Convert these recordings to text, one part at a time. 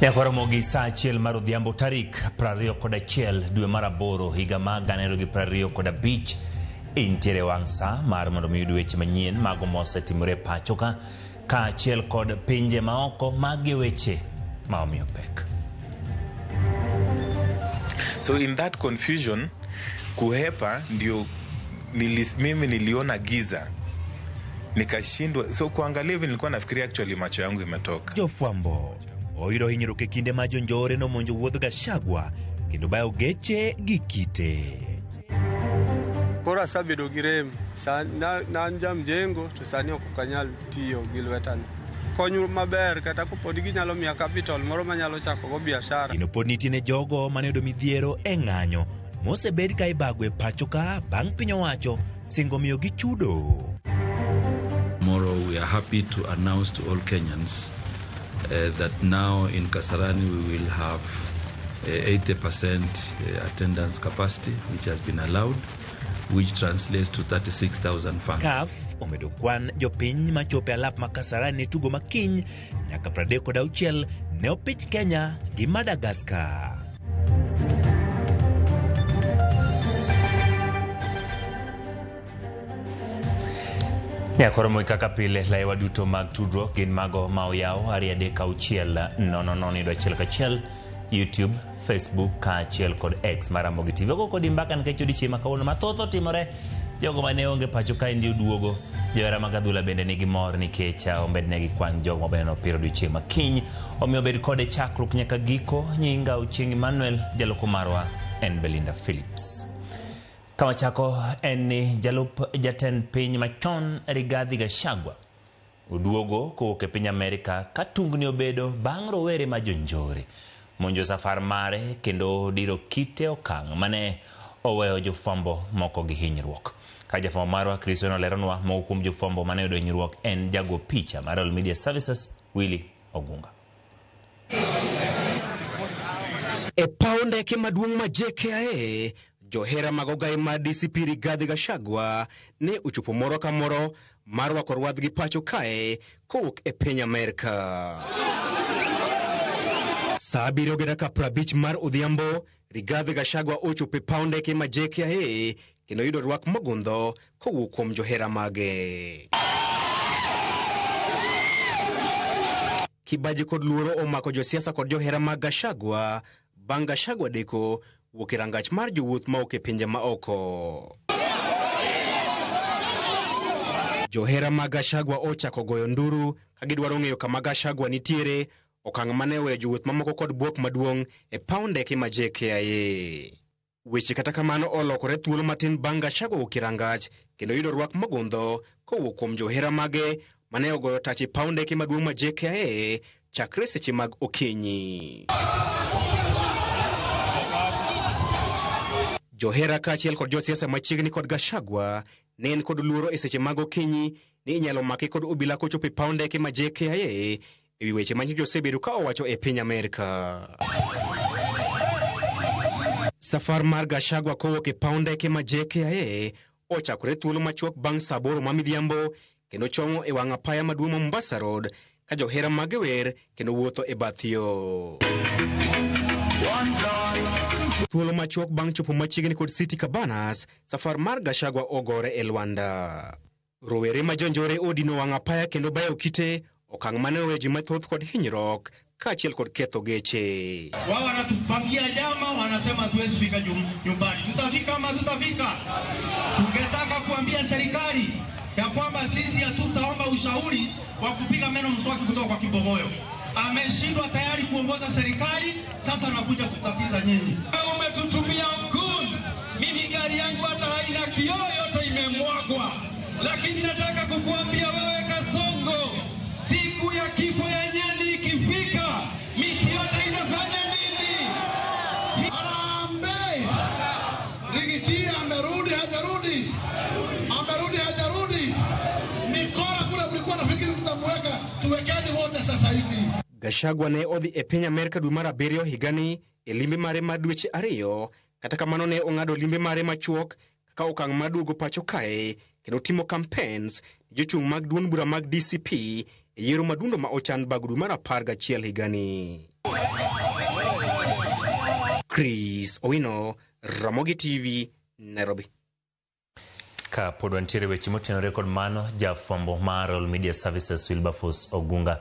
Nyaka gi saa 1 mar odhiambo tarik 21 dwe mar 8 higa mar 2025 intiere wang' saa mar mondo mi yud weche manyien mago mosetimore pacho ka kaachiel kod pinje maoko magi weche ma omiyo pek. So in that confusion, kuhepa ndio mimi niliona giza nikashindwa, so kuangalia hivi nilikuwa nafikiria actually macho yangu imetoka. Jofwambo oyudo hinyruok e kinde ma jonjore nomonjo wuodh Gachagua kendo bayo geche gi kite. Koro asebedo gi rem, an jamjengo to sani ok anyal tiyo gi lwetani. Kony maber kata kopod ginyalo miya capital moro manyalo chako go biashara. Gino pod nitie ne jogo mane oyudo midhiero e ng'anyo mosebed ka ibago e pacho ka bang' piny owacho singo miyogi chudo. Tomorrow we are happy to announce to all Kenyans that now in Kasarani we will have 80% attendance capacity, which has been allowed, which translates to 36,000 fans. CAF omedo kwan jopiny machopo e alap ma Kasarani ne tugo makiny nyaka 36 ne opich Kenya gi Madagascar. Nyakoromo kaka pile laiwa duto mag tudruok gin mago ma oyaw 2 3 6 0 0 0 1 1 YouTube, Facebook kaachiel kod X mar Ramogi TV. Ogo kodi mbaka nikech odiechieng' ma kawuono mathoth otimore. Jogo mane onge pacho ka endi oduogo. Johera mag adhula bende nigi mor nikech omednegi kwan jogo mabende nopiro odiechieng' ma kiny. Omiyo bed kode chakruok nyaka giko. Nyinga Ochieng' Emmanuel, jaloko marwa en Belinda Phillips. Kawachako en ni jalup jatend piny machon Rigathi Gachagua oduogo kowuok e piny Amerika ka tungni obedo bang' rowere ma jonjore monjo safar mare kendo diro kite okang' mane oweyo jofwambo moko gi hinyruok. Ka jafwambo marwa Chris noleronwa moko kuom jofwambo mane oyudo hinyruok en jago picha mar Royal Media Services Willy Ogunga. E paw ndeke maduong' ma JKIA, johera mag ogai mar DCP Rigathi Gachagua ne ochopo moro ka moro mar rwako rwadhgi pacho kae kowuok e piny Amerka. Saa 7:50 mar odhiambo, Rigathi Gachagua ochopo e paw ndeke ma JKIA kendo yudo rwak mogundho kowuok kuom johera mage. Kibaji kod luoro omako josiasa kod johera mag Gachagua bang' Gachagua deko wuok e rangach mar jowuoth mawuok e pinje maoko. Johera mag Gachagua ochako goyo nduru ka gidwaro ng'eyo kama Gachagua nitiere, okang' mane oweyo jowuoth mamoko kod bwok maduong' e paw ndeke ma JKIA. Weche kata kamano olokore thuolo matin bang' Gachagua wuok e rangach kendo yudo rwak mogundho kowuok kuom johera mage mane ogoyo tach e paw ndeke maduong' ma JKIA chakre seche mag okinyi. Johera kaachiel kod josiasa machiegni kod Gachagua ne en kod luoro e seche mag okinyi ni inyalo make kod obila kochopo e paw ndeke ma JKIA e wi weche ma nyocha osebedo ka owacho e piny Amerka. Safar mar Gachagua kowuok e paw ndeke ma JKIA ochakore thuolo machuok bang' saa 8 ma midhiambo kendo chomo e wang' apaya maduong' ma Mombasa Road ka johera mage wer kendo wuotho e bath yo. Thuolo machuok bang' chopo machiegni kod City Cabanas, safar mar Gachagua ogore e Lwanda. Rowere ma jonjore odino wang' apaya kendo bayo kite, okang' mane oweyo ji mathoth kod hinyruok kaachiel kod ketho geche. Wao wanatupangia jama, wanasema hatuwezi fika nyumbani. Tutafika ama tutafika? Tungetaka kuambia serikali ya kwamba sisi hatutaomba ushauri wa kupiga meno mswaki kutoka kwa kibogoyo. Ameshindwa tayari kuongoza serikali, sasa anakuja kutatiza nyinyi. Umetutumia goons. Mimi gari yangu hata haina kioo, yote imemwagwa. Lakini nataka kukuambia wewe Kasongo, siku ya kifo ya nyani ikifika, miti yote inafanya nini? Harambee! Rigiji amerudi, hajarudi? Amerudi, hajarudi? Mikora kule mlikuwa nafikiri mtamweka, tuwekeni wote sasa hivi. Gachagua ne odhi e piny Amerka dwe mar 7 higani e limbe mare mar dweche 2, kata kamano ne ong'ado limbe mare machuok kaka okang' mar duogo pacho kae kendo timo campaigns jochung' mag duond bura mag DCP e yiero madundo ma ochan bang' dwe mar 11 higani. Chris Owino, Ramogi TV, Nairobi. Ka pod wantiere weche motenore kod mano, jafwambo mar Royal Media Services Wilberforce Ogunga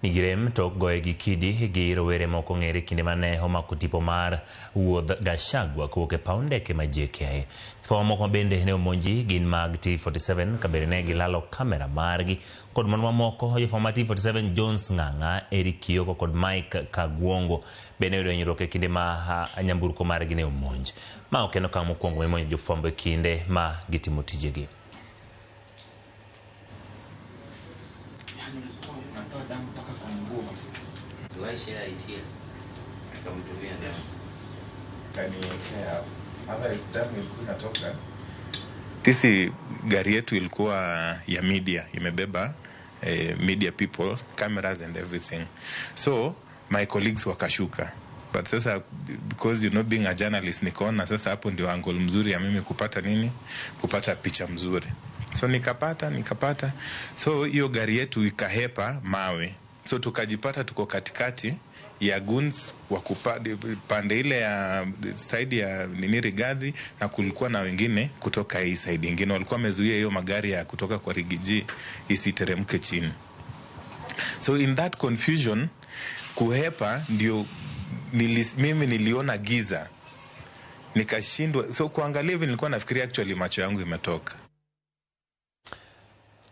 nigi rem tok goye gi kidi gi rowere ma ok ong'ere kinde mane omako tipo mar wuodh Gachagua kowuok e paw ndeke ma JKIA. Jofwambo moko bende ne omonji gin mag TV47 ka bende ne gilalo kamera margi kod mon mamoko. Jofwambo mar TV47 Jones Ng'ang'a, Eric Kioko kod Mike Kagwongo bende oyudo hinyruok e kinde ma nyamburko margi ne omonj. Ma ok en okang' mokwongo mimonjo jofwambo e kinde ma gitimo tijegi. Sisi gari yetu ilikuwa ya media, imebeba media people, cameras and everything. So my colleagues wakashuka. But sasa because you know being a journalist, nikaona sasa hapo ndio angle mzuri ya mimi kupata nini? Kupata picha mzuri. So nikapata. So hiyo gari yetu ikahepa mawe. So tukajipata tuko katikati ya goons wa pande ile ya side ya nini Rigathi, na kulikuwa na wengine kutoka hii side nyingine walikuwa wamezuia hiyo magari ya kutoka kwa Rigiji isiteremke chini. So in that confusion, kuhepa ndio mimi niliona giza nikashindwa. So kuangalia hivi nilikuwa nafikiria actually macho yangu imetoka.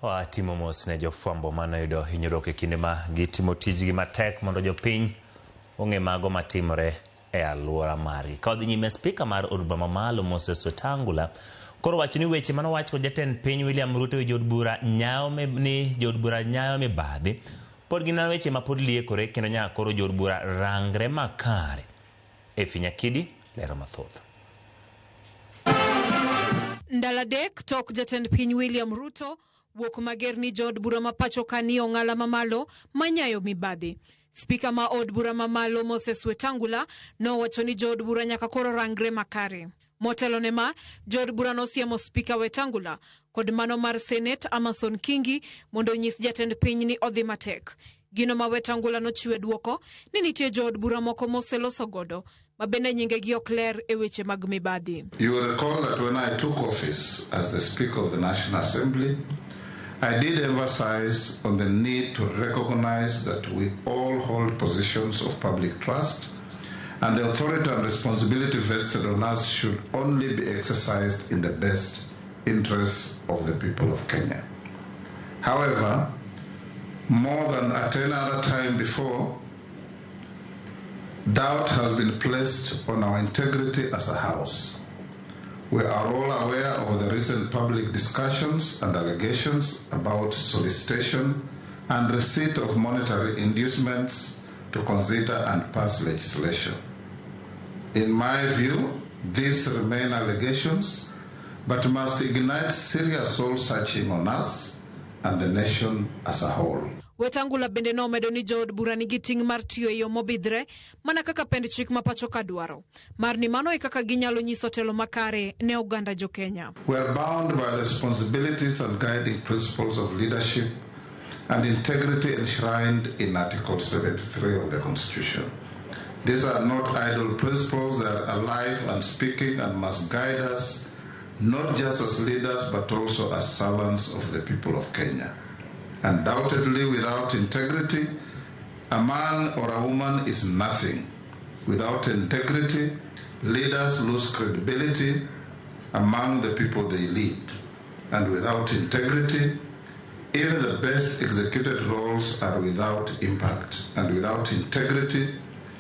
Watimo mos ne jofwambo manoyudo hinyruok e kinde ma gitimo tijgi matek mondo jopiny ong'e mago matimore e alwora margi. Ka odhi nyime, spika mar od bura mamalo Moses Wetangula koro wacho ni weche manowach kod jatend piny William Ruto e jood bura ni jood bura nyayo mibadhi pod gin weche ma pod liekore kendo nyaka koro jood bura rangre makare. Efi Nyakidi lero mathoth. Ndalo adek tok jatend piny William Ruto wuok mager ni jood bura ma pacho ka ni ong'ala mamalo manyayo mibadhi. Spika ma od bura mamalo Moses Wetangula nowacho ni jood bura nyaka koro rangre makare. Motelo ne ma, jood bura nosiemo Spika Wetangula kod mano mar Senate Amason Kingi mondo onyis jatend piny ni odhi matek. Gino ma Wetangula nochiwe duoko ni nitie jood bura moko moseloso godo ma bende nyingegi ok ler e weche mag mibadhi. You will recall that when I took office as the Speaker of the National Assembly, I did emphasize on the need to recognize that we all hold positions of public trust, and the authority and responsibility vested on us should only be exercised in the best interests of the people of Kenya. However, more than at any other time before, doubt has been placed on our integrity as a house. We are all aware of the recent public discussions and allegations about solicitation and receipt of monetary inducements to consider and pass legislation. In my view, these remain allegations, but must ignite serious soul-searching on us and the nation as a whole. Wetangula bende nomedo ni jood bura nigi ting' mar tiyo e yo mobidhre mana kaka pend chik ma pacho ka dwaro. Mar ni mano e kaka ginyalo nyiso telo makare ne oganda jo Kenya. We are bound by the responsibilities and guiding principles of leadership and integrity enshrined in Article 73 of the Constitution. These are not idle principles, they are alive and speaking and must guide us not just as leaders but also as servants of the people of Kenya. Undoubtedly, without integrity, a man or a woman is nothing. Without integrity, leaders lose credibility among the people they lead. And without integrity, even the best executed roles are without impact. And without integrity,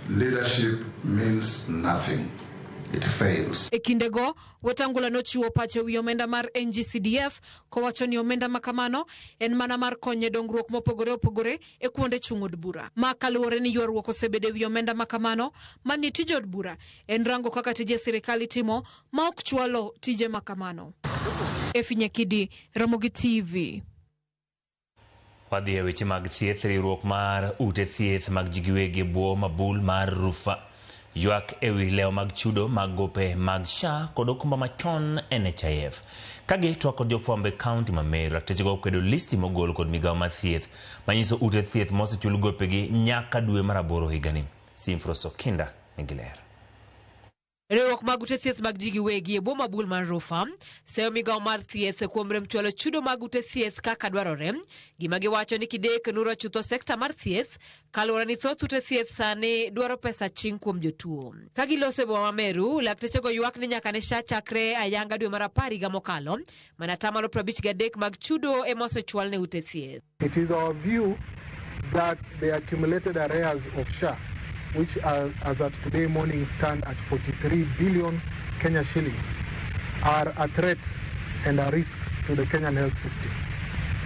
leadership means nothing. It fails. E kindego, Wetangula nochiwo pache wi omenda mar NGCDF kowacho ni omenda makamano en mana mar konyo e dongruok mopogore opogore e kuonde chung' od bura. Ma kaluwore ni ywaruok osebedo e wi omenda makamano, mani tij od bura en rango kaka tije sirikal itimo ma ok chwalo tije makamano. Efi Nyakidi, Ramogi TV. Wadhi e weche mag thieth. Riwruok mar ute thieth mag ji giwegi e bwo mabul mar Rufa ywak ewi lewo mag chudo mag gope mag SHA kod okumba machon NHIF. Ka gitwak kod jofwambo e kaunti ma Meru, laktechego okwedo listi mogol kod migawo mar thieth manyiso ute thieth mosechul gopegi nyaka dwe mar aboro higani. Simfros Okinda nigi ler. Riwruok mag ute thieth mag ji giwegi e bwo mabul mar Rufa seyo migawo mar thieth kuom rem chwalo chudo mag ute thieth kaka dwarore. Gima giwacho ni kidek nuro chutho sekta mar thieth kaluwore ni thoth ute thieth sani dwaro pesa aching' kuom jotuo. Ka giloso e boma ma Meru, laktechego ywak ni nyaka ne SHA chakre ayanga dwe mar apar higa mokalo, mana atamalo 53 mag chudo ema osechwal ne ute thieth. It is our view that the accumulated arrears of SHA, which are, as at today morning stand at 43 billion Kenya shillings, are a threat and a risk to the Kenyan health system.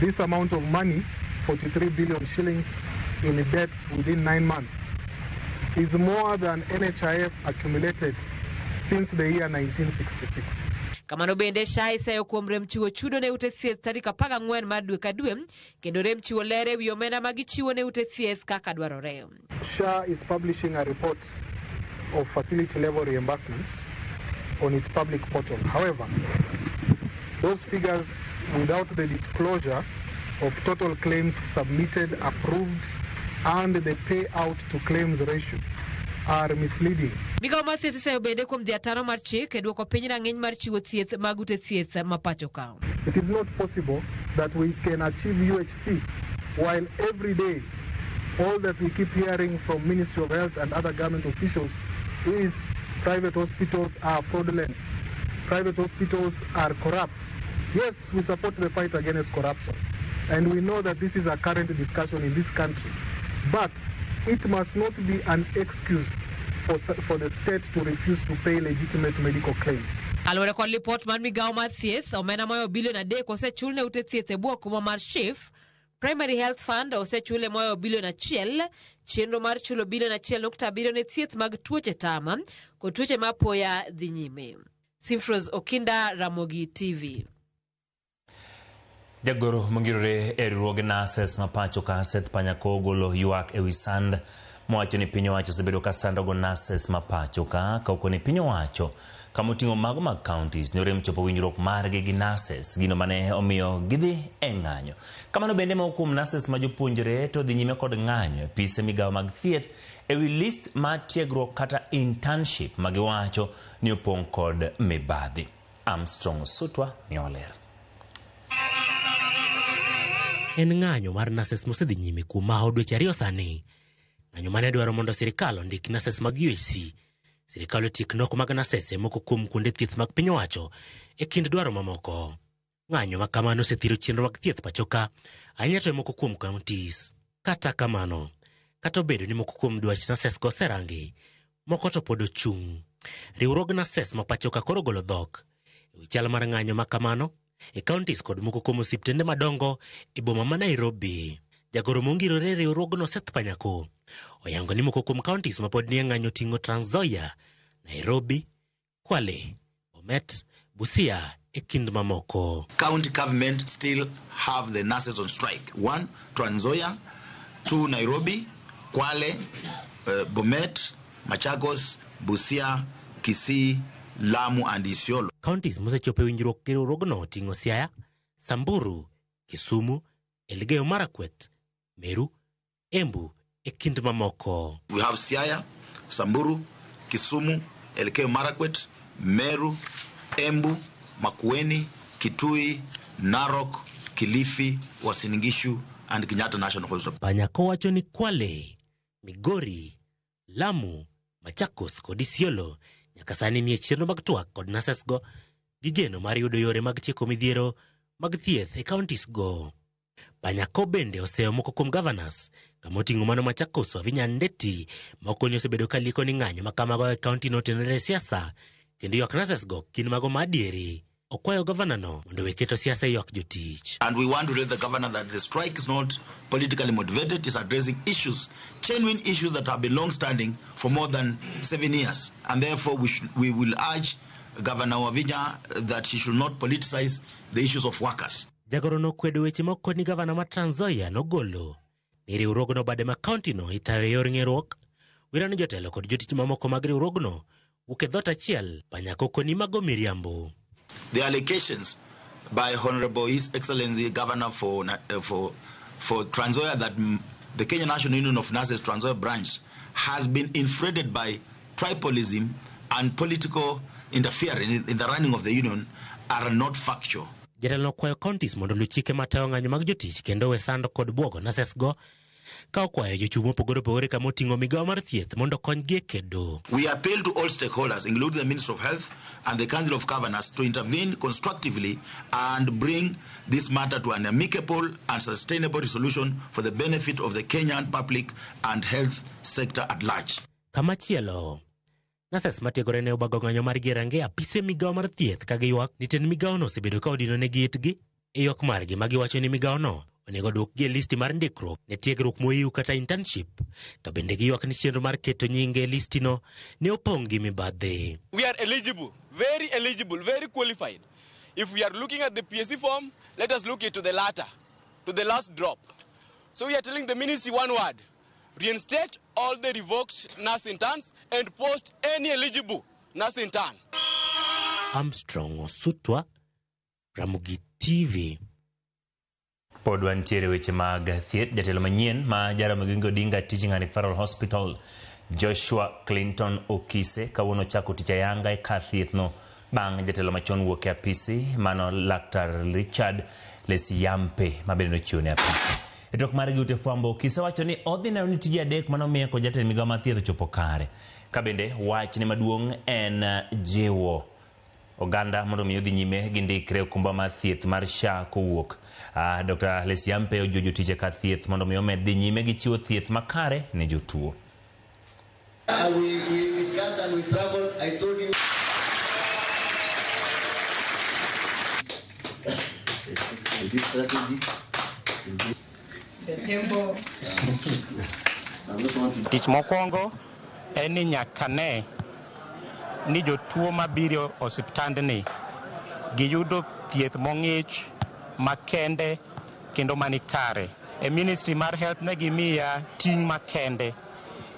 This amount of money, 43 billion shillings in debts within 9 months, is more than NHIF accumulated since the year 1966. Kamano bende SHA iseyo kuom rem chiwo chudo ne ute thieth tarik 14 mar dwe ka dwe kendo rem chiwo ler e wi omenda ma gichiwo ne ute thieth kaka dwarore. SHA is publishing a report of facility level reimbursements on its public portal. However, those figures without the disclosure of total claims submitted, approved, and the payout to claims ratio are misleading. Migawo mar thieth iseyo bende kuom dhi ataro mar chik e duoko piny rang'iny mar chiwo thieth mag ute thieth ma pacho ka. It is not possible that we can achieve UHC while every day all that we keep hearing from Ministry of Health and other government officials is private hospitals are fraudulent, private hospitals are corrupt. Yes, we support the fight against corruption, and we know that this is a current discussion in this country, but it must not be an excuse for the state to refuse to pay legitimate medical claims. Kaluwore kod lipot mar migawo mar thieth, omenda moyo bilion 3 osechul ne ute thieth e bwo okumba mar SHIF. Primary Health Fund osechule moyo bilion 1, chenro mar chulo bilion 1.7 ne thieth mag tuoche tama kod tuoche ma apoya dhi nyime. Simfros Okinda, Ramogi TV. Jagoro mongirore e riwruoge nurses ma pacho ka Seth Panyako ogolo ywak ewi sand mowacho ni piny owacho osebedo ka sandogo nurses ma pacho ka ka ni piny owacho kama oting'o mago mag counties ne orem chopo winjruok margi gi nurses gino mane omiyo gidhi e ng'anyo. Kamano bende moko kuom nurses ma jopuonjre to dhi nyime kod ng'anyo e pise migawo mag thieth ewi list mar tiegruok kata internship ma giwacho ni opong' kod mibadhi. Armstrong Osutwa miyowa ler. En ng'anyo mar nurses mosedhi nyime kuom maho dweche 2 sani. Ng'anyo mane dwaro mondo sirikal ondik nurses mag UHC. Sirikal otiek nok mag nurses e moko kuom kuonde thieth mag piny owacho e kind dwaro mamoko. Ng'anyo ma kamano osethiro chenro mag thieth pacho ka, ahinya to e moko kuom counties. Kata kamano, kata obedo ni moko kuom dwach nurses go oserangi, moko to pod ochung'. Riwruog nurses ma pacho ka koro ogolo dhok ewi chal mar ng'anyo ma kamano e counties kod moko kuom osiptende madongo e boma ma Nairobi. Jagoro mongirore e riwruogno Seth Panyako oyango ni moko kuom counties ma pod nie ng'anyo oting'o Trans Nzoia, Nairobi, Kwale, Bomet, Busia e kind mamoko. County government still have the nurses on strike. 1, Trans Nzoia, 2, Nairobi, Kwale, Bomet, Machakos, Busia, Kisii, Lamu and Isiolo. Counties mosechopo e winjruok gi riwruogno oting'o Siaya, Samburu, Kisumu, Elgeyo Marakwet, Meru, Embu e kind mamoko. We have Siaya, Samburu, Kisumu, Elgeyo Marakwet, Meru, Embu, Makueni, Kitui, Narok, Kilifi, Uasin Gishu and Kenyatta National Hospital. Panyako wacho ni Kwale, Migori, Lamu, Machakos kod Isiolo nyaka sani nie chenro mag twak kod nurses go gi geno mar yudo yore mag tieko midhiero mag thieth e counties go. Panyako bende oseyo moko kuom governors kama oting'o mano Machakos Wavinya Ndeti moko ni osebedo ka lieko ni ng'anyo ma kamago e county no otenore e siasa kendo ywak nurses go gin mago ma adieri. Okwayo governor no mondo owe keto siasa e ywak jotich. And we want to tell the governor that the strike is not politically motivated, it's addressing issues, genuine issues that have been long-standing for more than 7 years. And therefore we will urge Governor Wavinya that he should not politicize the issues of workers. Jagoro nokwedo weche moko ni gavana ma Trans Nzoia nogolo ni riwruogno bade ma kaunti no itayo e yor ng'eruok. Wira ni jotelo kod jotich mamoko mag riwruogno wuok e dhoot achiel. Panyako koni mago miriambo. The allegations by Honorable His Excellency Governor for Trans Nzoia that the Kenya National Union of Nurses Trans Nzoia branch has been inflated by tribalism and political interference in the running of the union are not factual. Jatelo okwayo counties mondo oluw chike matayo ng'anyo mag jotich kendo we sand kod buogo nurses go ka okwayo jochung' mopogore opogore kama oting'o migawo mar thieth mondo okonygi e kedo. We appeal to all stakeholders, including the Ministry of Health and the Council of Governors, to intervene constructively and bring this matter to an amicable and sustainable resolution for the benefit of the Kenyan public and health sector at large. Kamachielo, nurses matiegore ne obago ng'anyo margi e rangeye apise migawo mar thieth ka giywak ni tend migawono osebedo ka odinonegi itgi e ywak margi ma giwacho ni migawono onego odwokgi e listi mar ndikruok ne tiegruok moyiw kata internship ka bende giywak ni chenro mar keto nying e listino ne opong' gi mibadhi. We are eligible, very eligible, very qualified. If we are looking at the PSC form, let us look into the latter, to the last drop. So we are telling the ministry one word: reinstate all the revoked nurse interns and post any eligible nurse intern. Armstrong Osutwa, Ramogi TV. Pod wantiere weche mag thieth. Jatelo manyien ma Jaramogi Oginga Odinga Teaching and Referral Hospital Joshua Clinton Okise kawuono chako tich ayanga e kar thieth no bang' jatelo machon wuok e apisi mano Laktar Richard Lesiyampe ma bende nochiwo ne apisi. E twak mare gi ute fwambo, Okise wacho ni odhi neno ni tije adek manomiye kod jatend migawo mar thieth ochopo kare. Ka bende wachne maduong' en jiwo oganda mondo mi odhi nyime gi ndikre okumba mar thieth mar SHA kowuok. Dr. Lesiyampe ojiwo jotich e kar thieth mondo mi omed dhi nyime gi chiwo thieth makare ne jotuo. We discussed and we struggled. I told you. This strategy. The temple. Tich mokwongo en ni nyaka ne ni jotuo mabiro osiptandni giyudo thieth mong'ich makende kendo manikare. E Ministry mar Health ne gimiya ting' makende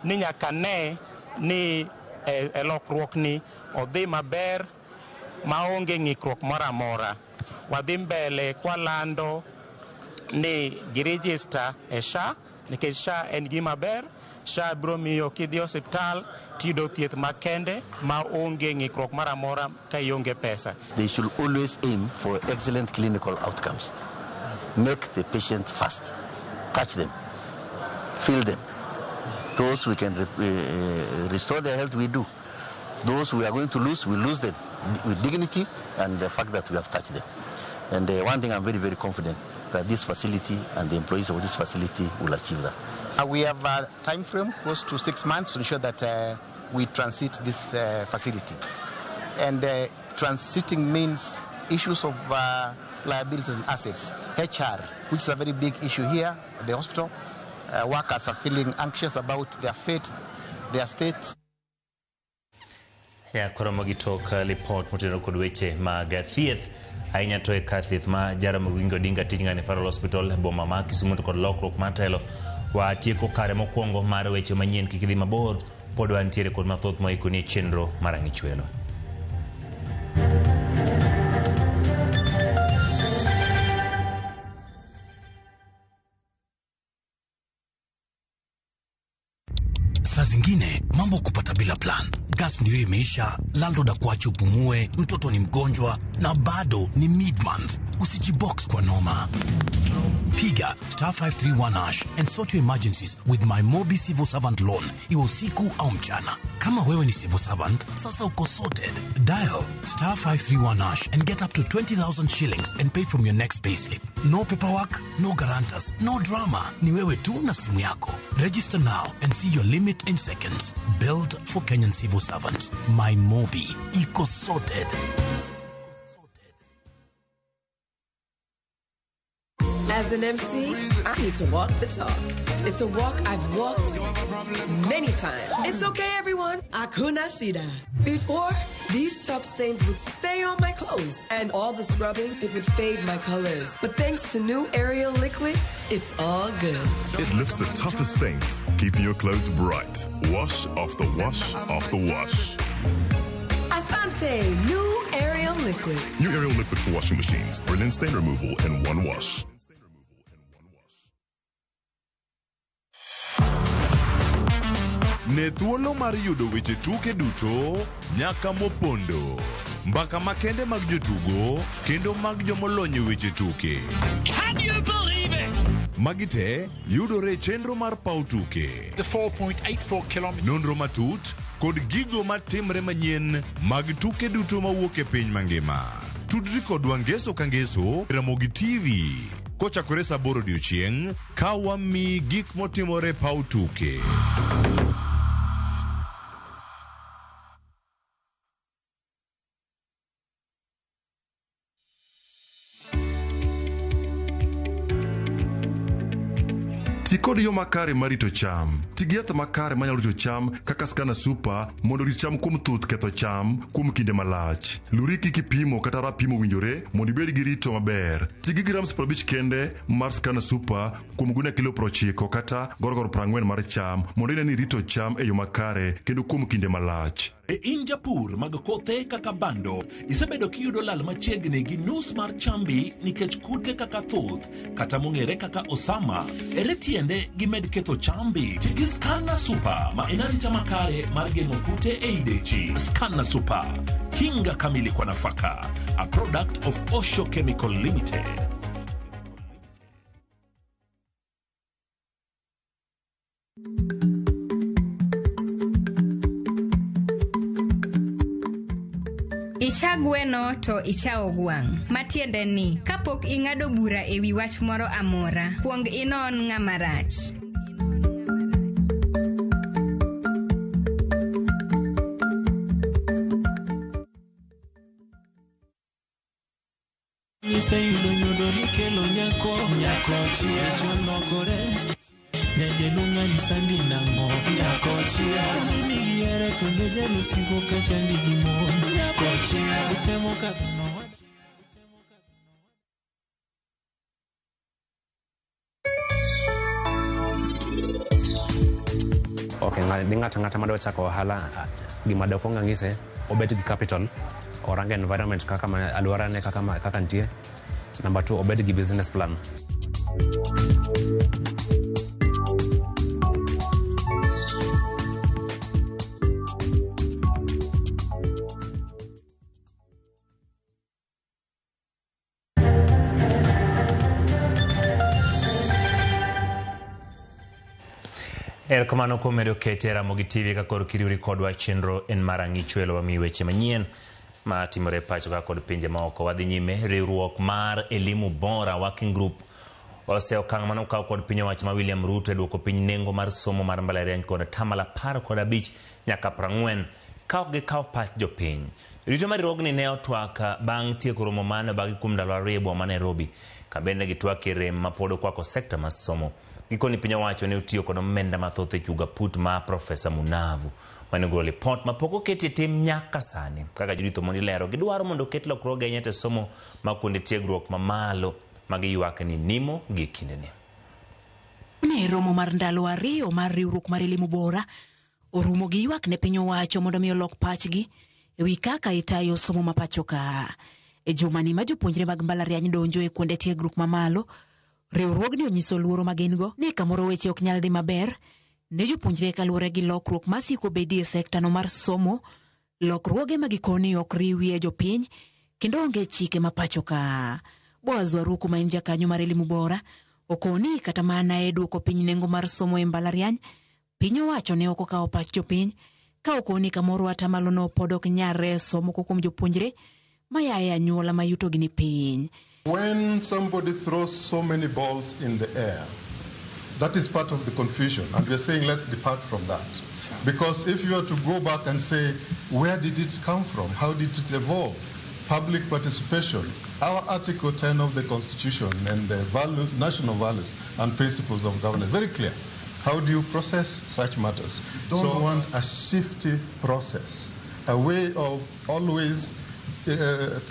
ni nyaka ne ni e lokruok ni odhi maber maonge ng'ikruok moro amora. Wadhi mbele kwalando ni giregister e SHA nikech SHA en gima ber. SHA biro miyo kidhi osiptal tiyudo thieth makende ma onge ng'ikruok moro amora ka ionge pesa. They should always aim for excellent clinical outcomes. Make the patient fast. Touch them. Feel them. Those we can restore their health, we do. Those we are going to lose, we lose them with dignity and the fact that we have touched them. And one thing I'm very, very confident that this facility and the employees of this facility will achieve that. We have a time frame close to 6 months to ensure that we transit this facility. And transiting means issues of liabilities and assets, HR, which is a very big issue here at the hospital. Workers are feeling anxious about their fate, their state. Ya koromo gi tok lipot motenore kod weche mag thieth ahinya to e kar thieth ma Jaramogi Oginga Odinga Teaching and Referral Hospital e boma ma Kisumu to kod lokruok mar telo. Watieko kare mokwongo mar weche manyien, kik idhi mabor, pod wantiere kod mathoth moikoni e chenro mar Ang'ichwelo. Saa zingine mambo kupata bila plan. Gas ndio imeisha, landlord akuache upumue, mtoto ni mgonjwa na bado ni mid-month. Usijibox kwa noma. Piga star 531 hash and sort your emergencies with my Mobi Civil Servant Loan, iwe usiku au mchana. Kama wewe ni civil servant, sasa uko sorted. Dial star 531 hash and get up to 20,000 shillings and pay from your next payslip. No paperwork, no guarantors, no drama. Ni wewe tu na simu yako. Register now and see your limit in seconds. Build for Kenyan civil servants. My Mobi. Iko sorted. As an MC, I need to walk the talk. It's a walk I've walked many times. It's okay, everyone. Hakuna shida. Before, these tough stains would stay on my clothes, and all the scrubbing, it would fade my colors. But thanks to new Ariel liquid, it's all good. It lifts the toughest stains, keeping your clothes bright. Wash after wash after wash. Asante, new Ariel liquid. New Ariel liquid for washing machines. Brilliant stain removal in one wash. Ne thuolo mar yudo weche tuke duto nyaka mopondo. Mbaka makende mag jotugo kendo mag jomolony e weche tuke. Can you believe it? Magi te yudore e chenro mar paw tuke. The 4.84 kilometers. Nonro matut kod gigo matimre manyien mag tuke duto mawuok e piny mangima. Tudri kodwa ngeso ka ngeso Ramogi TV kochakore saa 8 odiochieng' ka wamiyi gik motimore e paw tuke. Ti kod yo makare mar rito cham. Ti gi yath makare manyalo rito cham kaka Scana Super mondo orit cham kuom thuth ketho cham kuom kinde malach. Luri kik ipimo kata rapim owinjore mondo ibed gi rito maber. Ti gi grams 50 kende mar Scana Super kuom gunia kilo 90 kata gorogoro 40 mar cham mondo ine ni irito cham e yo makare kendo kuom kinde malach. E in japur mag kothe kaka bando, isebedo kiyudo lal machiegni gi nus mar chambi nikech kute kaka thuth kata mong'ere kaka osama. Ere tiende gimed ketho chambi? Ti gi Scanna Super ma en arita makare mar geng'o kute ei dechi. Scanna Super, kinga kamili kwa nafaka. A product of Osho Chemical Limited. Icha gweno to ichawo gwang'. Matiende ni, kapok ing'ado bura e wi wach moro amora, kuong inon ng'ama rach. Iseyudo nyodo nikelo nyako nyako chia cholokore nyajaluong' anyisa ni nang'o nyako chia nigi here kendo jalusigo kachandi gi mon nyako chia itemo kadho nowach. Okay, ni ng'ato ang'ata madwa chako ohala, gima dokwong ang'ise, obed gi capital, orang environment kaka alwora ne kaka, kaka nitie. Number two, obed gi business plan. Erokamano kuom medo kete Ramogi TV ka koro kiriwri kodwa chenro en mar ang'ichwelo wamiyi weche manyien ma timore pacho ka kod pinje maoko. Wadhi nyime, riwruok mar Elimu Bora Working Group ose okang' mane okaw kod piny owacho ma William Ruto e duoko piny nengo mar somo mar mbalariany kod 15% nyaka 40 ka ok gikawo pach jopiny. Jorito mar riwruogni ne otwak bang' tieko romo mane obagi kuom ndalo 2 e boma ma Nairobi, ka bende gitwak e rem mapod okwako sekta mar somo. Gikoni piny owacho ne otiyo kod omenda mathoth e chugo aput ma Profesa Munavu mane ogolo lipot mapok oketi e tim nyaka sani. Kaka Judith Omondi lero, gidwaro mondo oket lokruoge ahinya e somo ma kuonde tiegruok mamalo ma giywak ni nimo gi kindeni. Ne romo mar ndalo 2 mar riwruok mar Elimu Bora orumo gi ywak ne piny owacho mondo mi olok pachgi e wi kaka itayo somo ma pacho ka. E jumani ma jopuonjre mag mbalariany donjo e kuonde tiegruok mamalo, riwruogni onyiso luoro ma gin go ni kamoro weche ok nyal dhi maber ne jopuonjre kaluwore gi lokruok masiko bedie e sektano mar somo, lokruoge ma gikoni ok riwie jopiny kendo onge chike ma pacho ka. Boaz Waruku ma en jakanyo mar Elimu Bora okoni kata mana e duoko piny nengo mar somo e mbalariany, piny owacho ne ok okawo pach jopiny ka okoni kamoro atamalono pod ok nyal reso moko kuom jopuonjre maya e anyuola ma yutogi ni piny. When somebody throws so many balls in the air, that is part of the confusion, and we are saying let's depart from that. Because if you are to go back and say, where did it come from? How did it evolve? Public participation. Our Article 10 of the Constitution and the values, national values and principles of governance, very clear. How do you process such matters? Don't want a shifty process, a way of always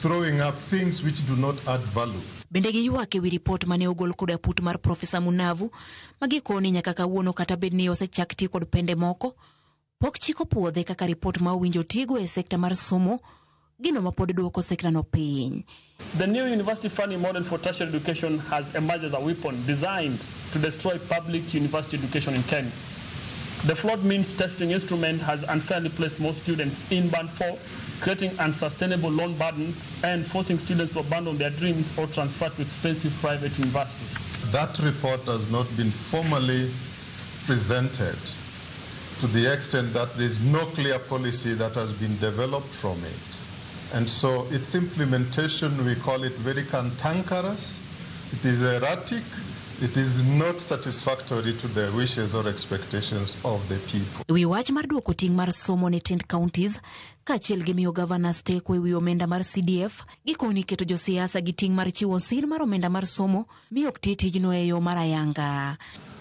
throwing up things which do not add value. Bende giywak e wi ripot mane ogol kod aput mar Profesa Munavu ma gikoni nyaka kawuono kata bed ni osechak ti kod pende moko, pok chik opuodhe kaka ripot ma owinjo tigo e sekta mar somo, gino ma pod duoko sektano piny. The new university funding model for tertiary education has emerged as a weapon designed to destroy public university education in Kenya. The flawed means testing instrument has unfairly placed most students in Band 4, creating unsustainable loan burdens and forcing students to abandon their dreams or transfer to expensive private universities. That report has not been formally presented to the extent that there is no clear policy that has been developed from it. And so its implementation, we call it very cantankerous, it is erratic, it is not satisfactory to the wishes or expectations of the people. Wi wach mar duoko ting' mar somo ne tend counties kaachiel gi miyo governors teko e wi omenda mar CDF gikoni keto josiasa gi ting' mar chiwo sir mar omenda mar somo mi ok ti tijno e yo mar ayanga.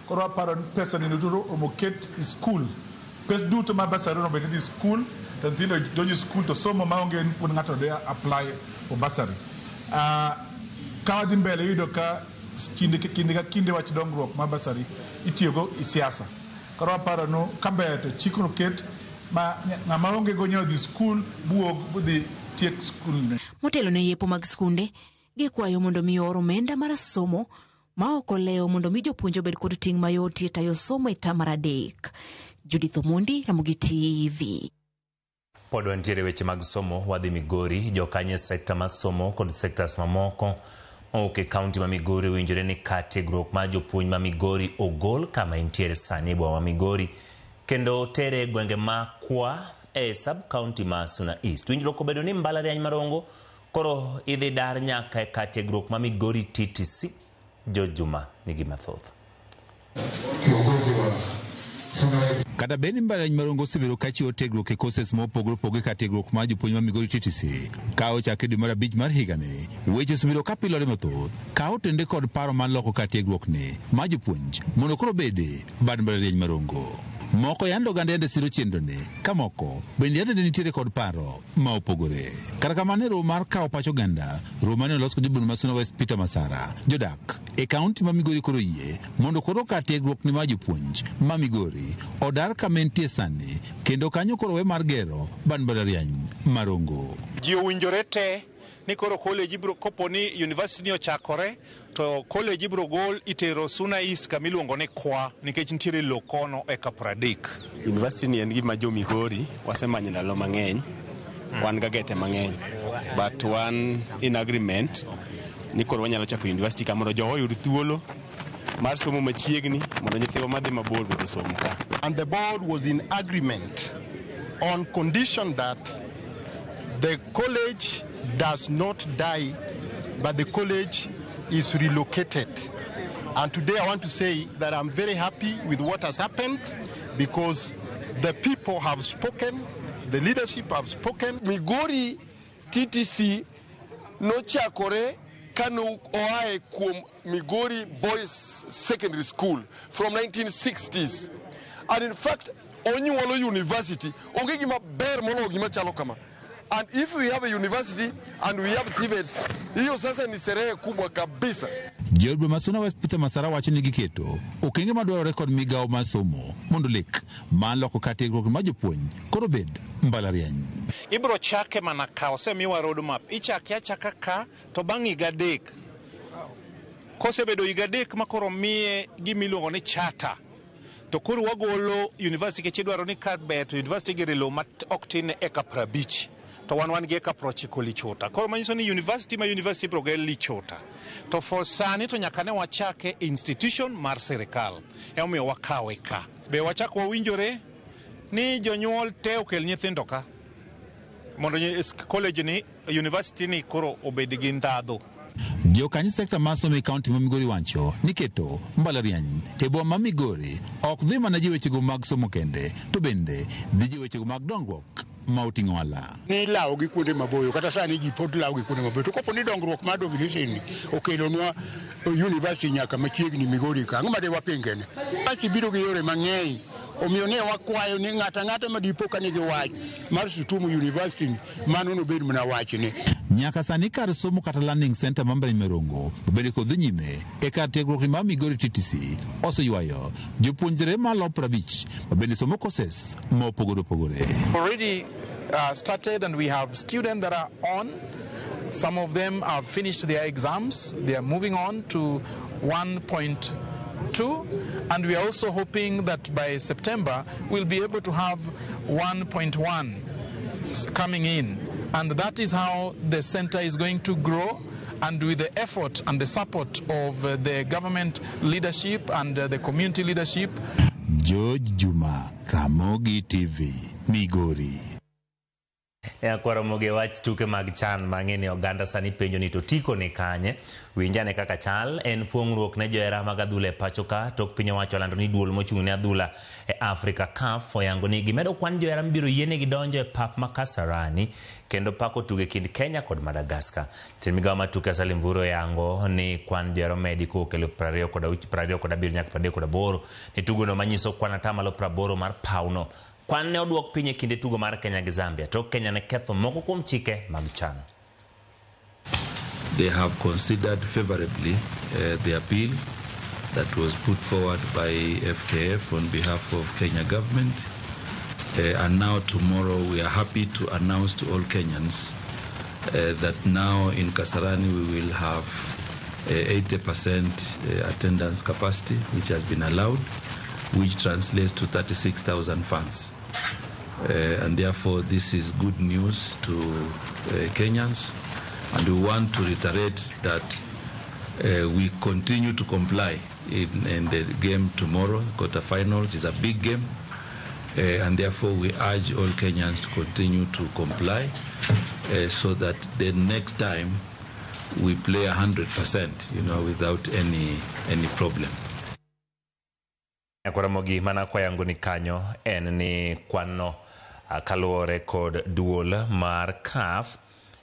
Koro aparo ni pesa ni duto omo ket e skul. Pes duto ma bursary onego bed ni dhi skul, to nyithindo donjo e skul to somo maonge ni pod ng'ato dhi apply for bursary. Ka wadhi mbele iyudo ka kinde ka kinde wach dongruok mar bursary itiyogo e siasa. Koro aparo ni kaber to chikno ket ma ng'ama onge go nyalo dhi skul buog budhi tiek skul ne. Motelo ne yepo mag skunde, gikwayo mondo mi oor omenda mar somo ma ok olewo mondo mi jopuonj obed kod ting' mayot e tayo somo e tam mar 3. Judith Omondi, Ramogi TV. Pod wantiere weche mag somo, wadhi Migori, jokanyo e sekta mar somo kod sektas mamoko mawuok e kaunti ma Migori owinjore ni kar tiegruok mar jopuonj ma Migori ogol kama entiere sani e boma ma Migori kendo tere e gwenge ma Kwa e sub county ma Suna East. Winjruok obedo ni mbalariany ma Rongo koro idhi dar nyaka e kar tiegruok ma Migori TTC. George Juma nigi mathoth. Kata bed ni mbalariany ma Rongo osebedo ka chiwo tiegruok e courses mopogore opogore ka tiegruok mar jopuonj ma Migori TTC ka ochake dwe mar 5 mar higani, weche osebedo ka pilore mathoth ka otende kod paro mar loko kar tiegruok ni mar jopuonj mondo koro obede bad mbalariany ma Rongo. Moko yande oganda yande siro chenro ni, ka moko bende yande nitiere kod paro ma opogore. Kata kamano e romo mar kawo pach oganda, romo mane olos kod jabura ma Suna West Peter Masara, jodak e kaunti ma Migori koro yie mondo koro kar tiegruok ni mar jopuonj ma Migori odar kama entie sani kendo kanyo koro we mar gero bad mbalariany ma Rongo. Ji owinjore te ni koro college ibro, kopo ni university ni ochakore to college ibro gol itero Suna East kama iluongo ni Kwa nikech nitiere lowo kono eka 30. University ni en gima jo Migori wasemanyo ndalo mang'eny, wan gagete mang'eny, but wan in agreement ni koro wanyalo chako university ka mondo jowa oyud thuolo mar somo machiegni mondo nyithiwa madhi mabor bende osom ka. And the board was in agreement on condition that the college does not die, but the college is relocated. And today I want to say that I'm very happy with what has happened because the people have spoken, the leadership have spoken. Migori TTC nochakore kane oae kuom Migori Boys Secondary School from 1960s. And in fact, onyuolo university, onge gima ber moloyo gima chalo kama. And if we have a university and we have TVETs, hiyo sasa ni sherehe kubwa kabisa. Jaod bura ma Suna West Peter Masara wacho ni giketo okenge madwarore kod migawo mar somo mondo lek mar loko kar tiegruok mar jopuonj koro bed mbalariany. Ibro chake mana ka osemiwa roadmap, ichake achaka ka to bang' higa 3. Kosebedo higa 3 ma koro miye gima iluongo ni charter, to koro wagolo university nikech idwaro ni kar ber to university igero lowo ma ok tin eka 50. To wan gi eka 90 Lichota. Koro manyiso ni university ma university ibro ger Lichota. To for sani to nyaka ne wachake institution mar sirikal. Emomiyo wakawe ka. Be wachak wawinjore ni jonyuol te okel nyithindo ka mondo college ni university ni koro obed gi ndhadhu. Jokanyo sekta mar somo e kaunti ma Migori wacho ni keto mbalariany e boma ma Migori ok dhi mana ji wechego mag somo kende, to bende dhi ji wechego mag dongruok ma oting'o ohala. Ni lawo gi kuonde maboyo, kata sani ji pod lawo gi kuonde maboyo. To kopo ni dongruok mar domination ni okelonwa university nyaka machiegni Migori ka, ang'o ma de wapingene? Basi biro gi yore mang'eny, omiyo ne wakwayo ni ng'ato ang'ata ma dipo ka nigi wach mar Sutumu University ni, mano nobed mana wachne. Nyaka sani kar somo kata learning center ma Mbalariany ma Rongo bende kod dhi nyime e kar tiegruok ni mar Migori TTC oseywayo jopuonjre malo 50 ma bende somo courses ma opogore opogore. Already started and we have students that are on. Some of them have finished their exams. They are moving on to 1.2 1.2, and we are also hoping that by September we'll be able to have 1.1 coming in. And that is how the center is going to grow. And with the effort and the support of the government leadership and the community leadership. George Juma, Ramogi TV, Migori. Kwaromogi wach tuke mag chan mang'e ni oganda sani penjo ni to tiko ni kanye. Winjane kaka chal en fuong'ruok ne johera mag adhula e pacho ka tok piny owacho olando ni duol mochung' ne adhula e Africa CAF oyango ni gimedo kwan johera mibiro yienegi donjo e pap ma Kasarani kendo pako tugo e kind Kenya kod Madagascar. Jatend migao mar tuke Salim Mvurya oyango ni kwan johera omedi kowuok 27,000 nyaka 38 ne tugono manyiso kwan 80% mar pawno. Kwan ne oduok piny e kinde tugo mar Kenya gi Zambia tok Kenya ne ketho moko kuom chike mag chan. They have considered favorably the appeal that was put forward by FKF on behalf of Kenya government. And now tomorrow we are happy to announce to all Kenyans that now in Kasarani we will have 80% attendance capacity, which has been allowed, which translates to 36,000 fans. And therefore this is good news to Kenyans. And we want to reiterate that we continue to comply in the game tomorrow. Quarterfinals is a big game, and therefore we urge all Kenyans to continue to comply so that the next time we play 100%, without any problem. Kwaramogi mana kwayango ni kanyo en ni kwano kaluwore kod duol mar CAF.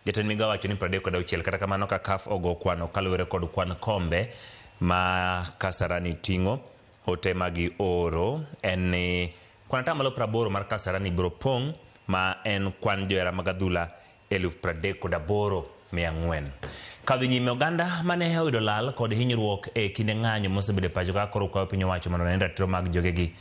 Jatend migao wacho ni 36 kata kamano ka CAF ogo kwano kaluwore kod kwan kombe ma Kasarani ting'o ote magi oro en ni kwan 80% mar Kasarani biro pong' ma en kwan johera mag adhula 38,400. Kadhi nyime oganda mane oyudo lal kod hinyruok e kinde ng'anyo mosebedo e pacho ka koro kwayo piny owacho mondo one ratiro mag jogegi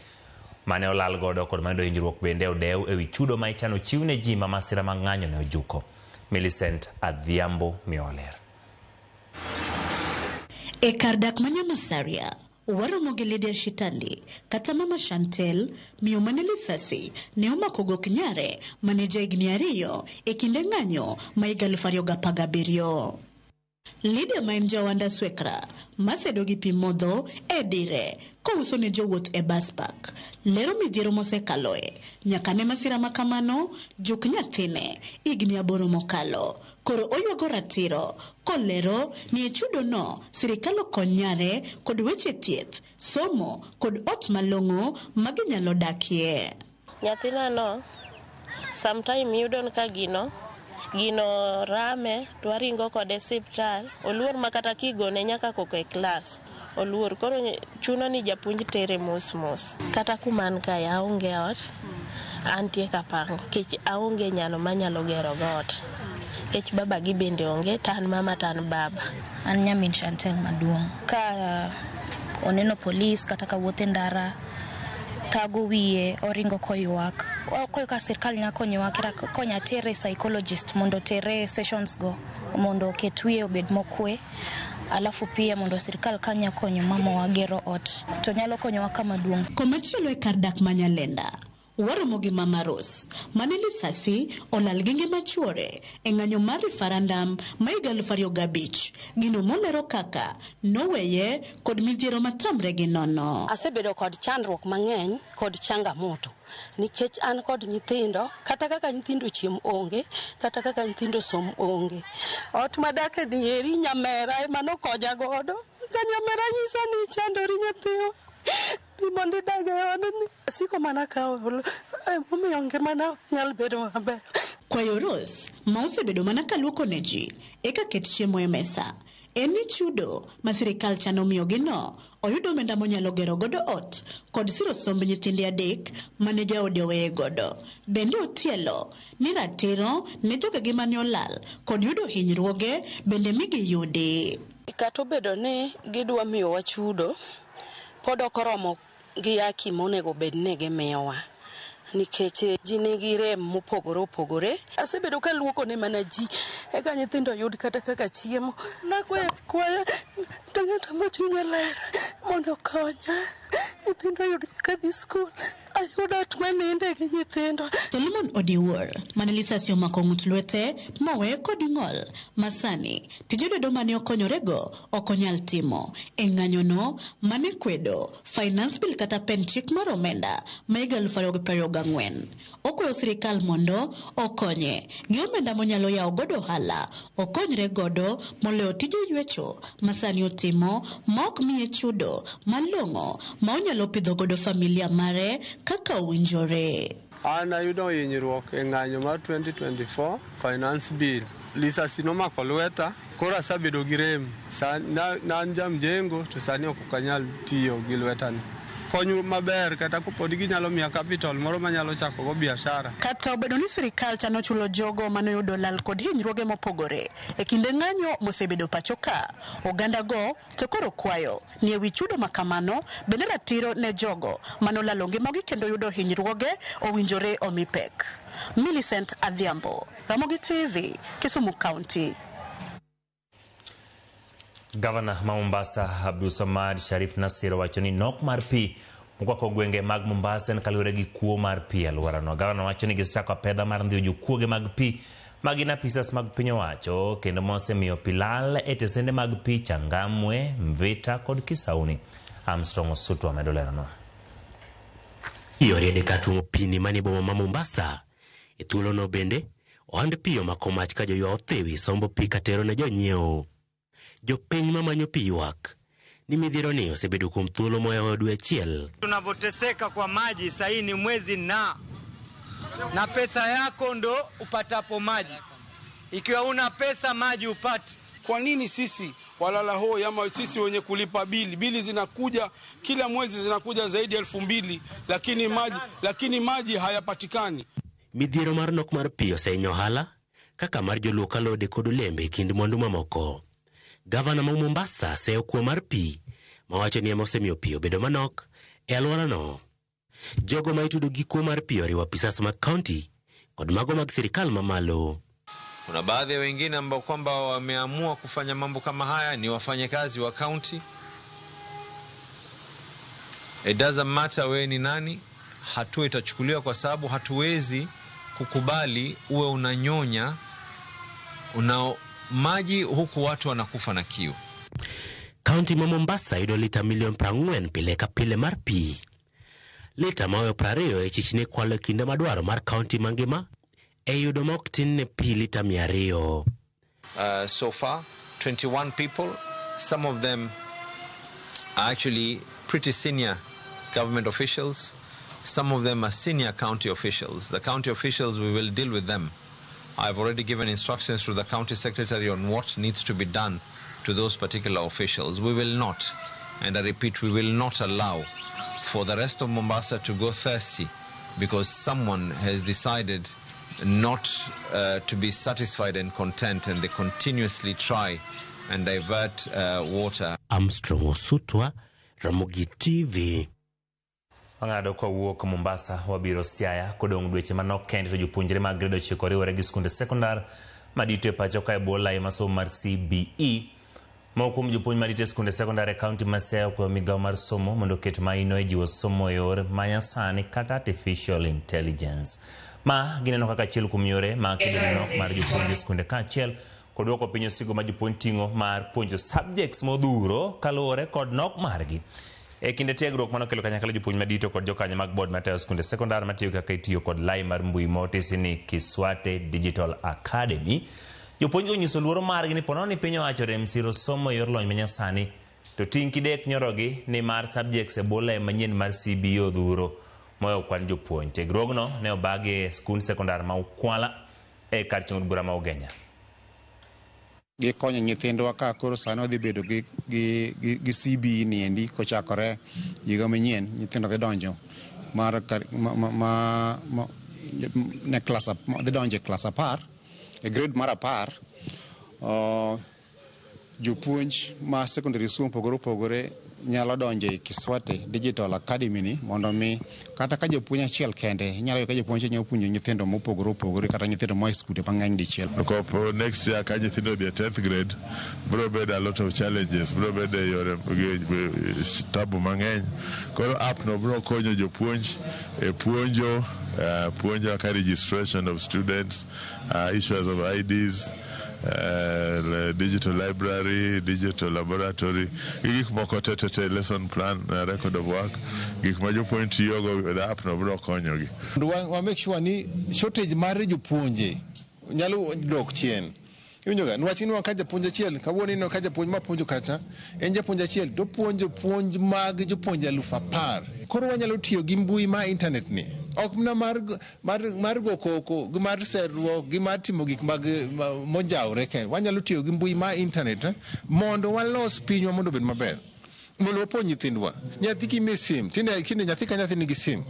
mane olal godo kod mane oyudo hinyruok bende odew ewi chudo ma ichano chiw ne ji ma masira mag ng'anyo ne ojuko. Millicent Adhiambo miyo ler. E kar dak ma Nyamasaria, waromo gi Lydia Shitandi kata Mama Chantel, miyo mane lisasi ne omako gok nyare mane jahigni 2 e kinde ng'anyo ma higa 2017. Lydia ma en jawanda swekra masedo gi pi modho e dire kouso ne jowuoth e bus park lero midhiero mosekaloe nyaka ne masira makamano juk nyathine higni 8 mokalo. Koro oywago ratiro kolero ni e chudo no sirikal okony nyare kod weche thieth, somo kod ot malong'o ma ginyalo dakie. Nyathina no sometime yudo ka gino rame to waringo kode siptal, oluor ma kata kigone nyaka koko e klas oluor, koro chuno ni japuonj tere mos mos. Kata kuma an kae aonge ot, antie kapango kech aonge nyalo manyalo gero go ot, kech baba gi bende onge, to an mama to an baba. An nyamin Chantel maduong'. Ka oneno polis kata ka wuothe ndara thago wiye, oringo koywak. Koyo ka sirkal nyalo konyowa kata konya tere psychologist mondo tere sessions go mondo oket wiye obed mokwe. Alafu pia mondo sirkal kanya konyo mama wa gero ot to nyalo konyowa kama duong'. Komachielo e kar dak ma Nyalenda, waromo gi Mama Rose mane lisasi olal gi ngima chuore e ng'anyo mar referendum ma higa 2005, gino molero kaka noweye kod midhiero matamre gi nono. Asebedo kod chandruok mang'eny kod changamoto nikech an kod nyithindo, kata kaka nyithindo chiem onge, kata kaka nyithindo som onge. Ot madake ni eri nyamera ema nokonya godo, ka nyamera nyisa ni chandori nyathiwa mondo idag e odni. Asiko mana ka ol, emomiyo ngimana ok nyal bedo maber. Kwayo Rose ma osebedo mana kaluoko ne ji eka ket chiemo e mesa en ni chudo ma sirikal chano miyogino oyudo omenda monyalo gero godo ot kod siro somb nyithinde 3 mane jaode oweye godo. Bende otielo ni ratiro ne jogegi mane olal kod yudo hinyruoge bende migi yudi. Kata obedo ni gidwa miyowa chudo, pod ok oromo gi haki monego bed ni gimiyowa. Nikech ji nigi rem mopogore opogore. Asebedo kaluoko ne mana ji eka nyithindo yud kata kaka chiemo. Nakwayo akwaya to ng'ato ma chunye ler mondo okonya. Nyithindo oyud kaka dhi skul. Ayud ot maninde gi nyithindo. Solomon Odiwuor mane lisasi omako ng'ut lwete moweye kod ng'ol masani tije lwedo mane okonyorego ok onyal timo e ng'anyono mane kwedo Finance Bill kata pend chik mar omenda ma higa 2024. Okwayo sirikal mondo okonye gi omenda monyalo yawo godo ohala okonyre godo moloyo tije ywecho masani otimo ma ok miye chudo malong'o ma onyalo pidho godo familia mare kaka owinjore. An ayudo hinyruok e ng'anyo mar 2024 Finance Bill. Lisasi nomako lweta, koro asebedo gi rem. Ne an jamjengo to sani ok anyal tiyo gi lwetani. Kony maber kata koponi ginyalo miya capital moro manyalo chako go biashara. Kata obedo ni sirikal chano chulo jogo manoyudo lal kod hinyruoge mopogore e kinde ng'anyo mosebedo pacho ka, oganda go to koro kwayo ni ewi chudo ma kamano bende ratiro ne jogo manolalo ngimagi kendo yudo hinyruoge owinjore omi pek. Millicent Adhiambo, Ramogi TV, Kisumu County. Gavana ma Mombasa Abdulsamad Sharif Nasir owacho ni nok mar pi mokwako gwenge mag Mombasa en kaluwore gi kuo mar pi e alworano. Gavana wacho ni gisechako apedha mar ndhiyo jokuoge mag pi ma gin apisas mag piny owacho kendo mosemiyo pi lal e tesende mag pi Changamwe, Mvita kod Kisauni. Armstrong Osutwa medo leronwa. Yore ka tuomo pi ni manie boma ma Mombasa. E thuolono bende, ohand pi omako mach ka joywa othiwi sombo pi katero ne jonyiewo. Jopiny mamanyo pi ywak ni midhiero ni osebedo kuom thuolo mohewo dwe achiel. Tunavyoteseka kwa maji sahii ni mwezi na pesa yako ndo upatapo maji. Ikiwa una pesa maji upati. Kwa nini sisi walala hoi ama sisi wenye kulipa bili? Bili zinakuja kila mwezi, zinakuja zaidi ya 2000, lakini maji hayapatikani. Midhiero mar nok mar pi osehinyo ohala kaka mar joluok alode kod olembe e kind mwandu mamoko. Gavana ma Mombasa seyo kuo mar pi mawacho ni ema osemiyo pi obedo manok e alworano. Jogo ma itudo gi kuo mar pi oriwo apisas mag kaunti kod mago mag sirikal mamalo. Kuna baadhi ya wengine ambao kwamba wameamua kufanya mambo kama haya ni wafanyakazi wa kaunti. It doesn't matter wewe ni nani, hatua itachukuliwa kwa sababu hatuwezi kukubali uwe unanyonya una maji huku watu wanakufa na kiu. Kaunti ma Mombasa yudo lita milion 40 pile ka pile mar pi. Lita maoyo 20 e chichni kwalo e kinde madwaro mar kaunti mangima e yudo ma ok tin ne pi lita 200. So far 21 people, some of them are actually pretty senior government officials, some of them are senior county officials. The county officials, we will deal with them. I've already given instructions to the county secretary on what needs to be done to those particular officials. We will not, and I repeat, we will not allow for the rest of Mombasa to go thirsty because someone has decided not to be satisfied and content, and they continuously try and divert water. Armstrong Osutwa, Ramogi TV. Wang'ado kawuok Mombasa wabiro Siaya kodong' dweche manok kende to jopuonjre mag grade 9 oriwore gi skunde sekondar madito e pacho ka e bwo lai mar somo mar CBE. Moko kuom jopuonj madito e skunde sekondar e kaunti ma Siaya okwayo migawo mar somo mondo oket maino e jiwo somo e yor manyasani kata artificial intelligence. Ma gineno kaka achiel kuom yore mag kedo gi nok mar jopuonj e skunde kaachiel kod duoko piny osigo ma jopuonj ting'o mar puonjo subjects modhuro kaluwore kod nok margi. E kinde tiegruok manokelo kanyakla jopuonj madito kod jokanyo mag board matayo skunde sekondar matiyo kaka itiyo kod lai mar mbui motisi ni Kiswate Digital Academy, jopuonj go onyiso luoro margi ni ponono ni piny owacho rem siro somo e yor lony manyasani to ting' kidek nyorogi ni mar subjects e bwo lai manyien mar CBE odhuro moyo kwan jopuonj. Tiegruogno ne obagi e skund sekondar ma Ukwala e kar chung' od bura ma Ugenya. Gikonyo nyithindwa ka koro sani wadhi bedo gi CBE ni endi kochakore higa manyien nyithindo dhi donjo mar ma ne klas dhi donjo e klas 10 e grade mar 10. Jopuonj ma secondary school mopogore opogore nyalo donjo e Kiswate Digital Academy ni mondo mi kata ka japuonj achiel kende inyalo yudo ka japuonj achiel nyalo puonjo nyithindo mopogore opogore kata nyithindo moa e skunde mang'eny dichiel. Kopo next year ka nyithindo odhi e 10th grade, biro bedo a lot of challenges, biro bedo e yore tabu mang'eny. Koro app no biro konyo jopuonj e puonjo, puonjo kaka registration of students, issuance of IDs, digital library, digital laboratory, gi gik moko te te te, lesson plan, record of work, gik ma jopuonj tiyogo, the app no biro konyogi. Mondo wa make sure ni shortage mar jopuonje nyalo dok chien. Iwinjo ga? Niwach inwang'o ka japuonj achiel, kawuono ineno ka japuonj mapuonjo kacha, en japuonj achiel to opuonjo puonj mag jopuonje 10,000. Koro wanyalo tiyo gi mbui ma internet ni. Ok mana mar go koko, gi mar serruok, gi mar timo gik mag monjawre kende. Wanyalo tiyo gi mbui ma internet mondo walos pinywa mondo obed maber. Mondo wapuonj nyithindwa. Nyathi kimiye sim, tinde kinde nyathi ka nyathi nigi sim.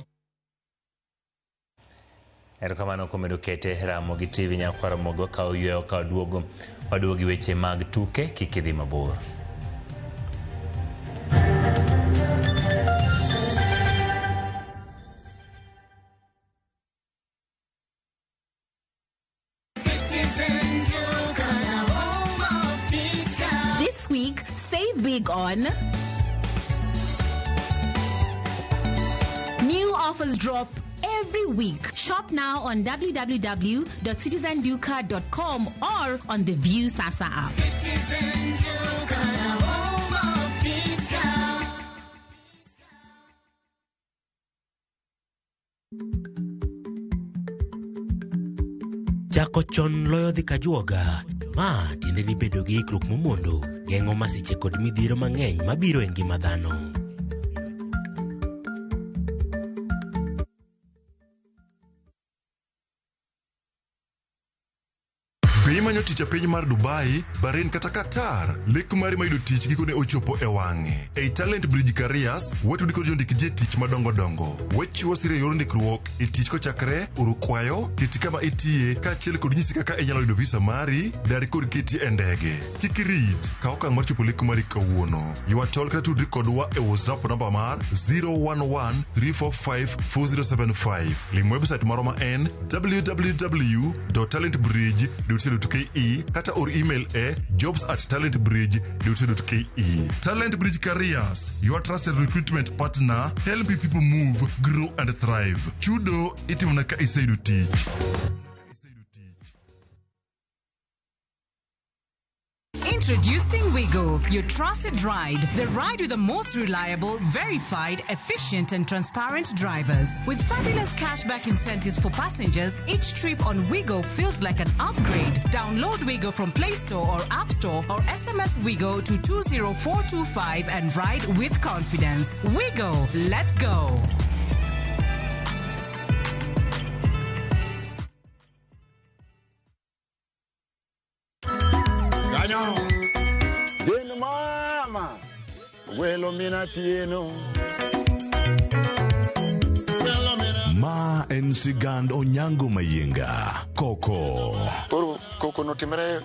Erokamano kuom medo kete Ramogi TV nyakwar Ramogi wakawo yweyo ka waduogo waduogo gi weche mag tuke kik idhi mabor. This week, save big on new offers drop every week. Shop now on www.citizenduka.com or on the View Sasa app. Citizen Duka, the home of discount. Chako chon loyo dhi kajuoga. Ma tiende ni bedo gi ikruok momondo geng'o masiche kod midhiero mang'eny mabiro e ngima dhano. Be imanyo tich e piny mar Dubai, Bahrain kata Qatar? Lek mari mar yudo tich gikone ochopo e wang'e. Ei Talent Bridge Careers, watudi kod jondik ji e tich madongo dongo. Wachiwo sir e yor ndikruok e tich kochakre oro kwayo, keti kama itiye, kaachiel kod nyisi kaka inyalo yudo visa mari, dari kod keti e ndege. Kik irit, kaw okang' mar chopo lek mari kawuono. Ywa tol kata tudri kodwa e WhatsApp namba mar 011 345 4075. Lim website marwa ma en www.talentbridge.co.ke kata or email e jobs@talentbridge.co.ke. Talent Bridge Careers, your trusted recruitment partner, helping people move, grow and thrive. Chudo itimona ka iseyudo tich. Introducing Wigo, your trusted ride. The ride with the most reliable, verified, efficient, and transparent drivers. With fabulous cashback incentives for passengers, each trip on Wigo feels like an upgrade. Download Wigo from Play Store or App Store or SMS Wigo to 20425 and ride with confidence. Wigo, let's go. Kanyo. Jin mama. Welo mina tieno. Ma en sigand Onyango Mayienga, Koko. Koro koko notimre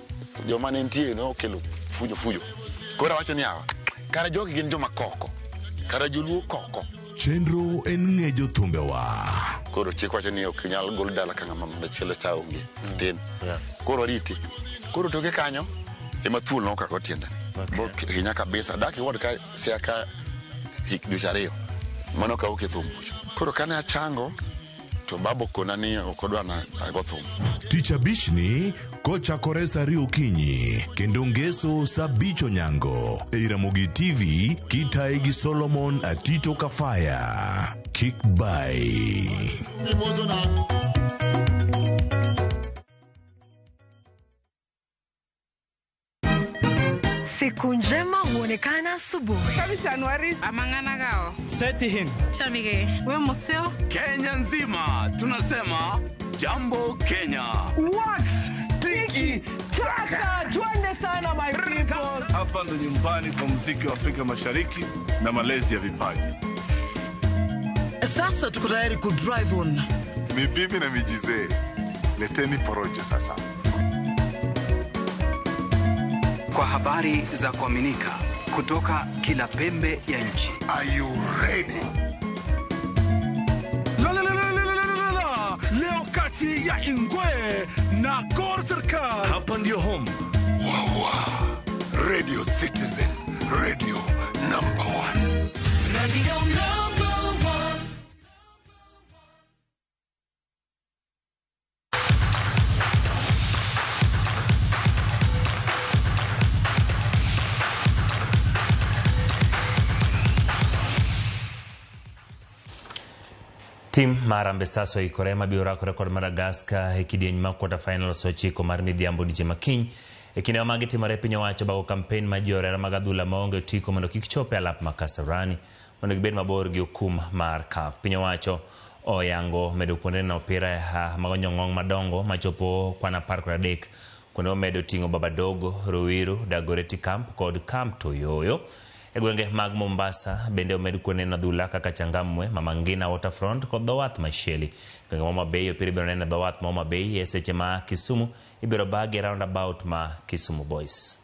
joma ne nitie nokelo fujo fujo. Koro awacho ni yawa, kara jogi gin joma koko. Kara joluo koko. Chenro en ng'e jothumbewa. Koro chik wacho ni ok inyal gol dala ka ng'ama machielo cha onge. Tin. Koro riti. Koro toke kanyo ema thuol nokako tienda. Bo hinya kabisa. Dak iwuod ka sia ka hik dweche ariyo. Mano ka ok e thum kucho. Koro kane achango to baba okona ni ok odwa na ago thum. Tich abichni kochakore saa ariyo okinyi kendo ngeso saa abich onyango ei Ramogi TV kitaye gi Solomon Atito Kafaya. Kik bai. Siku njema huonekana asubuhi. Amang'ana Setihin. Chamige. We museo. Kenya nzima tunasema jambo Kenya. Wax tiki taka, twende sana my people. Hapa ndo nyumbani kwa muziki wa Afrika Mashariki na malezi ya vipaji. Sasa tuko tayari ku drive on. Mibibi na mijizee, leteni porojo sasa. Kwa habari za kuaminika kutoka kila pembe ya nchi. Are you ready? La, la, la, la, la, la, la, la. Leo kati ya Ingwe na Gor Serikal. Hapa ndio home. Wawa. Radio Citizen, radio number one. Radio number one. Tim mar Harambee Stars oikore mabiro rakore kod Madagascar e kidieny mar quarter finals 9 mar midhiambo odiechieng' makiny. E kinde ma magi timore piny owacho bago kampen mar jiwo johera mag adhula maonge otiko mondo kik chop e alap ma Kasarani mondo gibed mabor gi okum mar CAF. Piny owacho oyango medo kuonde neno opira mag onyong'ong madongo machopo kwan 13 kuonde momedo ting'o Babadogo, Ruiru, Dagoretti Camp kod Camp Toyoyo. E gwenge mag Mombasa bende omed kuonde neno adhula kaka Changamwe, Mama Ngina Waterfront kod dho wath Masheli. Gwenge ma Homa Bay opira ibiro neno e dho wath ma Homa Bay e seche ma Kisumu ibiro bagi e roundabout ma Kisumu Boys.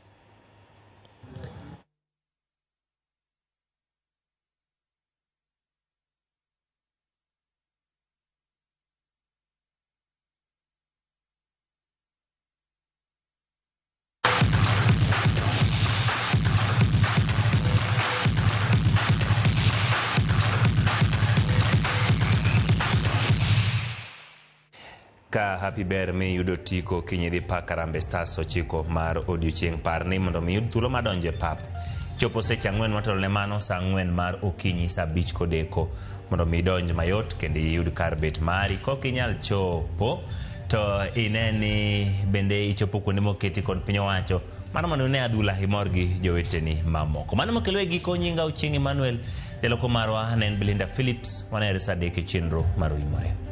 Ka happy ber mi yudo otiko kiny idhi pak Harambee Stars 9 mar odiochieng'. Par ni mondo mi yud thuolo mar donjo e pap chopo seche 4 motelo ne mano, saa 4 mar okinyi, saa 5 kodeko, mondo mi idonj mayot kendo iyud kar bet mari. Kok inyal chopo to ine ni bende ichopo kuonde moketi kod piny owacho mano mondo ine adhula imor gi joweteni mamoko. Mano mokelo e giko. Nyinga Ochieng' Emmanuel, jaloko marwa ne en Belinda Phillips. Wanere saa 3 e chenro mar Oimore.